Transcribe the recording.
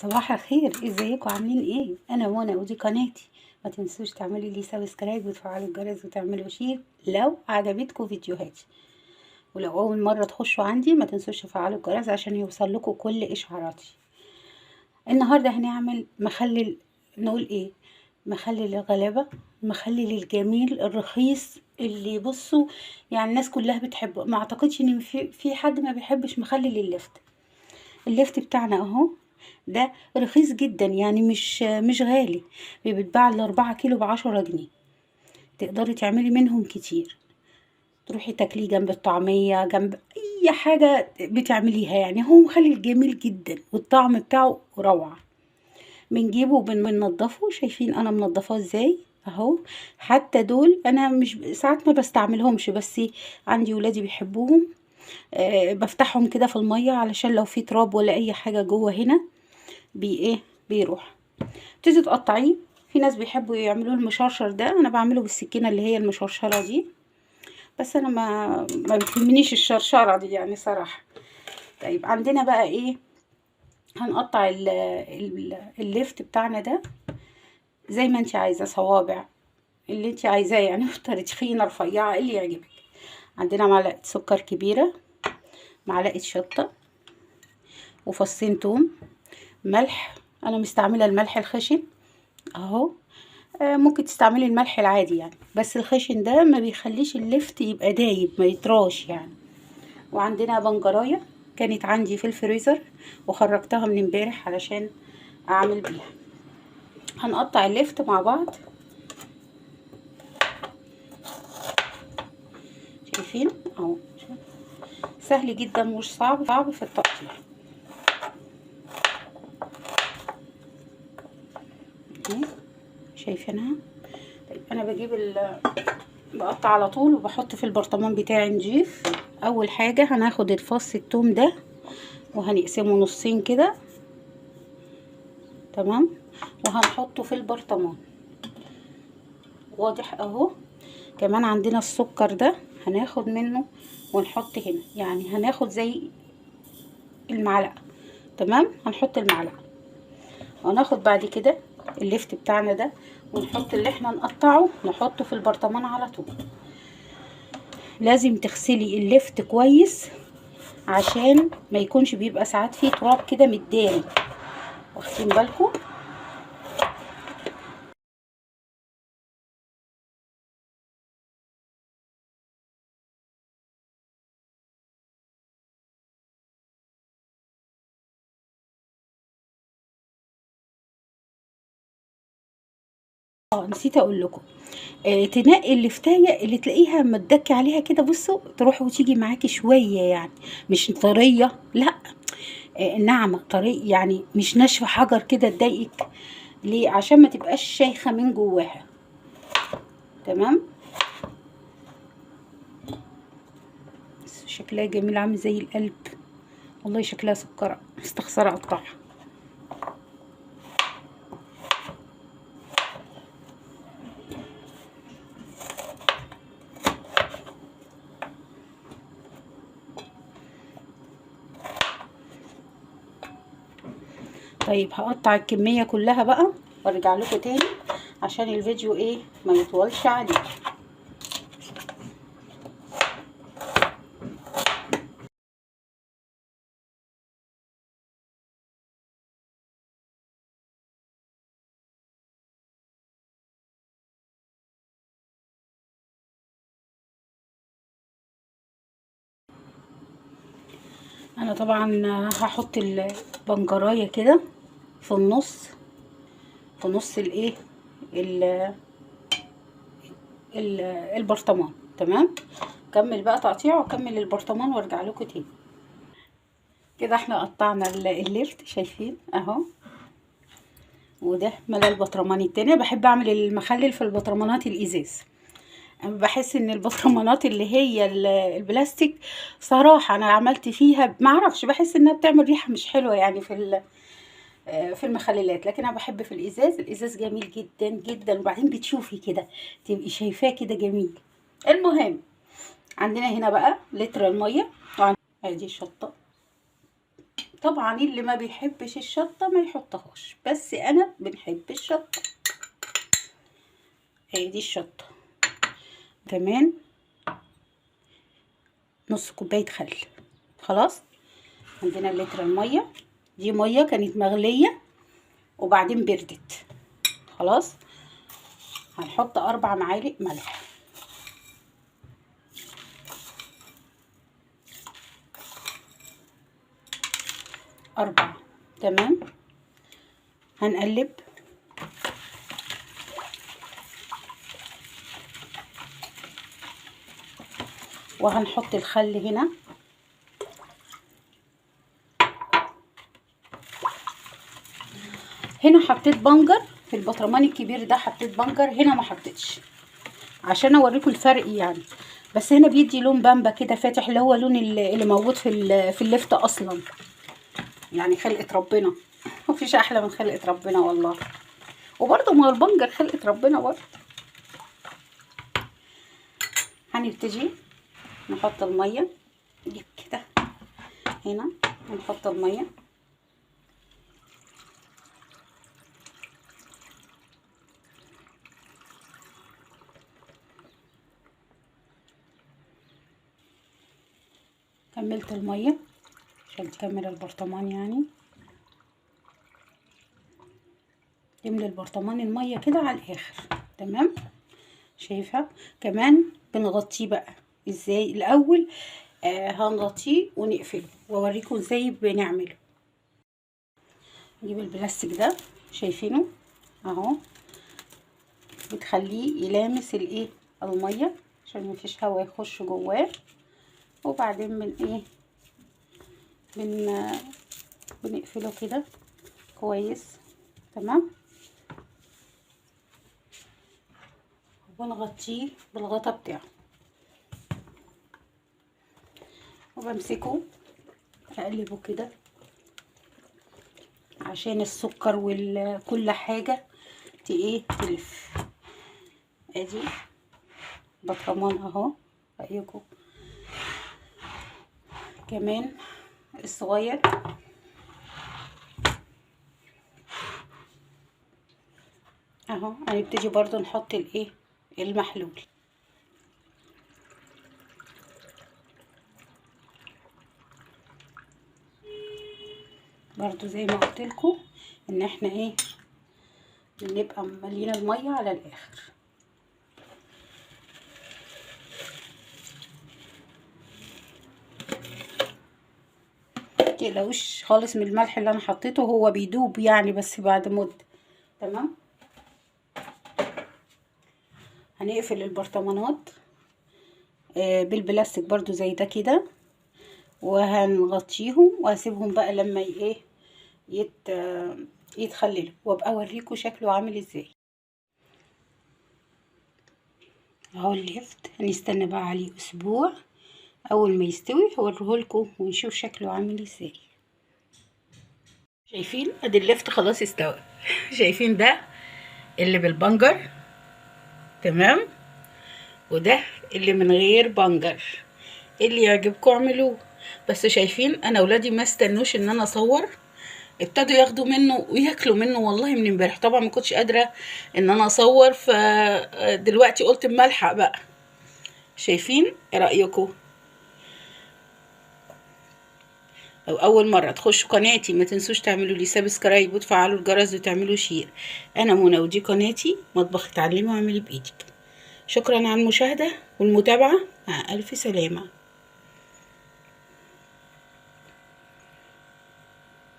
صباح الخير، ازيكم عاملين ايه؟ انا منى ودي قناتي. ما تنسوش تعملوا لي subscribe وتفعلوا الجرس وتعملوا share لو عجبتكم فيديوهاتي، ولو اول مرة تخشوا عندي ما تنسوش تفعلوا الجرس عشان يوصل لكم كل اشعاراتي. النهارده هنعمل مخلل، نقول ايه، مخلل الغلابة، مخلل الجميل الرخيص اللي بصوا يعني الناس كلها بتحبه. ما اعتقدش ان في حد ما بيحبش مخلل اللفت. اللفت بتاعنا اهو، ده رخيص جدا يعني مش غالي، بيتباع ال4 كيلو ب10 جنيه، تقدري تعملي منهم كتير، تروحي تاكليه جنب الطعمية، جنب اي حاجة بتعمليها. يعني هو مخلل جميل جدا والطعم بتاعه روعة. بنجيبه وبننضفه، شايفين انا منضفاه ازاي اهو. حتى دول انا مش ساعات ما بستعملهمش، بس عندي ولادي بيحبوهم. بفتحهم كده في المية علشان لو في تراب ولا اي حاجة جوه هنا بي ايه بيروح. تبتدي تقطعيه. في ناس بيحبوا يعملوه المشرشر ده، انا بعمله بالسكينة اللي هي المشرشره دي، بس انا ما بتهمنيش الشرشره دي يعني صراحة. طيب عندنا بقى ايه، هنقطع اللفت بتاعنا ده زي ما انت عايزه، صوابع اللي انت عايزاه يعني، تخينة رفيعة اللي يعجبك. عندنا معلقه سكر كبيرة، معلقه شطه، وفصين توم، ملح. انا مستعملة الملح الخشن اهو، ممكن تستعملي الملح العادي يعني، بس الخشن ده ما بيخليش اللفت يبقى دايب، ما يطراش يعني. وعندنا بنجرايه كانت عندي في الفريزر وخرجتها من امبارح علشان اعمل بيها. هنقطع اللفت مع بعض، شايفين اهو، سهل جدا مش صعب في التقطيع. شايفينها؟ طيب انا بجيب بقطع على طول وبحط في البرطمان بتاعي نضيف. اول حاجة هناخد الفص التوم ده وهنقسمه نصين كده، تمام، وهنحطه في البرطمان، واضح اهو. كمان عندنا السكر ده هناخد منه ونحط هنا، يعني هناخد زي المعلقة، تمام، هنحط المعلقة. وهناخد بعد كده اللفت بتاعنا ده ونحط اللي احنا نقطعه نحطه في البرطمان على طول. لازم تغسلي اللفت كويس عشان ما يكونش بيبقى ساعات فيه تراب كده متداري، واخدين بالكم؟ نسيت اقول لكم، تنقي اللفتايه اللي تلاقيها متدكي عليها كده، بصوا تروح وتيجي معاكي شوية، يعني مش طرية، لا، ناعمة طرية يعني، مش ناشفة حجر كده تضايقك. ليه؟ عشان ما تبقاش شايخه من جواها، تمام. بس شكلها جميل، عامل زي القلب والله، شكلها سكره، مستخسره اقطعها. طيب هقطع الكمية كلها بقى وارجع لكم تاني عشان الفيديو ايه ما يطولش عليكم. انا طبعا هحط البنجرايه كده في النص، في نص الايه البرطمان، تمام. كمل بقى تقطيع واكمل البرطمان وارجع لكم تاني. كده احنا قطعنا اللفت، شايفين اهو، وده ملا البطرمان التاني. بحب اعمل المخلل في البطرمانات الازاز، بحس ان البطرمانات اللي هي البلاستيك صراحة انا عملت فيها معرفش، بحس انها بتعمل ريحه مش حلوة يعني في المخللات، لكن انا بحب في الازاز. الازاز جميل جدا جدا، وبعدين بتشوفي كده تبقي شايفاه كده جميل. المهم عندنا هنا بقى لتر المية، ادي الشطه طبعا اللي ما بيحبش الشطه ما يحطهاش، بس انا بنحب الشطه. ادي الشطه. كمان نص كوباية خل. خلاص عندنا اللتر المية دي، مية كانت مغليه وبعدين بردت. خلاص هنحط 4 معالق ملح. 4. تمام. هنقلب. وهنحط الخل هنا. هنا حطيت بنجر في البطرمان الكبير ده، حطيت بنجر، هنا ما حطيتش عشان اوريكم الفرق يعني. بس هنا بيدي لون بامبا كده فاتح، اللي هو لون اللي موجود في اللفت اصلا، يعني خلقة ربنا. مفيش احلى من خلقة ربنا والله. وبرده ما البنجر خلقة ربنا برده. هنبتدي نحط المية، نجيب كده هنا ونحط المية. كملت المية عشان تكمل البرطمان، يعني يملي البرطمان المية كده على الاخر. تمام. شايفه؟ كمان بنغطيه بقى ازاي الاول. هنغطيه ونقفله واوريكم ازاي بنعمله. نجيب البلاستيك ده، شايفينه اهو، بتخليه يلامس الايه المية عشان مفيش هواء يخش جواه. وبعدين من ايه بنقفله كده كويس. تمام. ونغطيه بالغطا بتاعه، وبمسكه اقلبه كده عشان السكر وكل حاجة ايه تلف. ادي برطمان اهو، رايكم؟ كمان الصغير اهو. هنبتدي برضو نحط الايه المحلول. برضو زي ما قلت لكم ان احنا ايه بنبقى ملينا المية على الاخر. متقلقوش خالص من الملح اللي انا حطيته، هو بيدوب يعني بس بعد مده. تمام. هنقفل البرطمانات بالبلاستيك برضو زي ده كده، وهنغطيهم وهسيبهم بقى لما ايه يتخللوا، وابقى اوريكم شكله عامل ازاي. اهو اللفت هنستنى بقى عليه اسبوع، اول ما يستوي هوريهولكم ونشوف شكله عامل ازاي. شايفين ادي اللفت خلاص استوى. شايفين ده اللي بالبنجر، تمام، وده اللي من غير بنجر. اللي يعجبكم اعملوه. بس شايفين انا اولادي ما استنوش ان انا اصور، ابتدوا ياخدوا منه وياكلوا منه والله من امبارح. طبعا ما كنتش قادرة ان انا اصور، فدلوقتي قلت اما الحق بقى. شايفين؟ ايه رايكم؟ لو اول مرة تخشوا قناتي ما تنسوش تعملوا لي subscribe وتفعلوا الجرس وتعملوا share. انا منى ودي قناتي مطبخ اتعلمي واعملي بايدك. شكرا على المشاهدة والمتابعة، مع الف سلامه.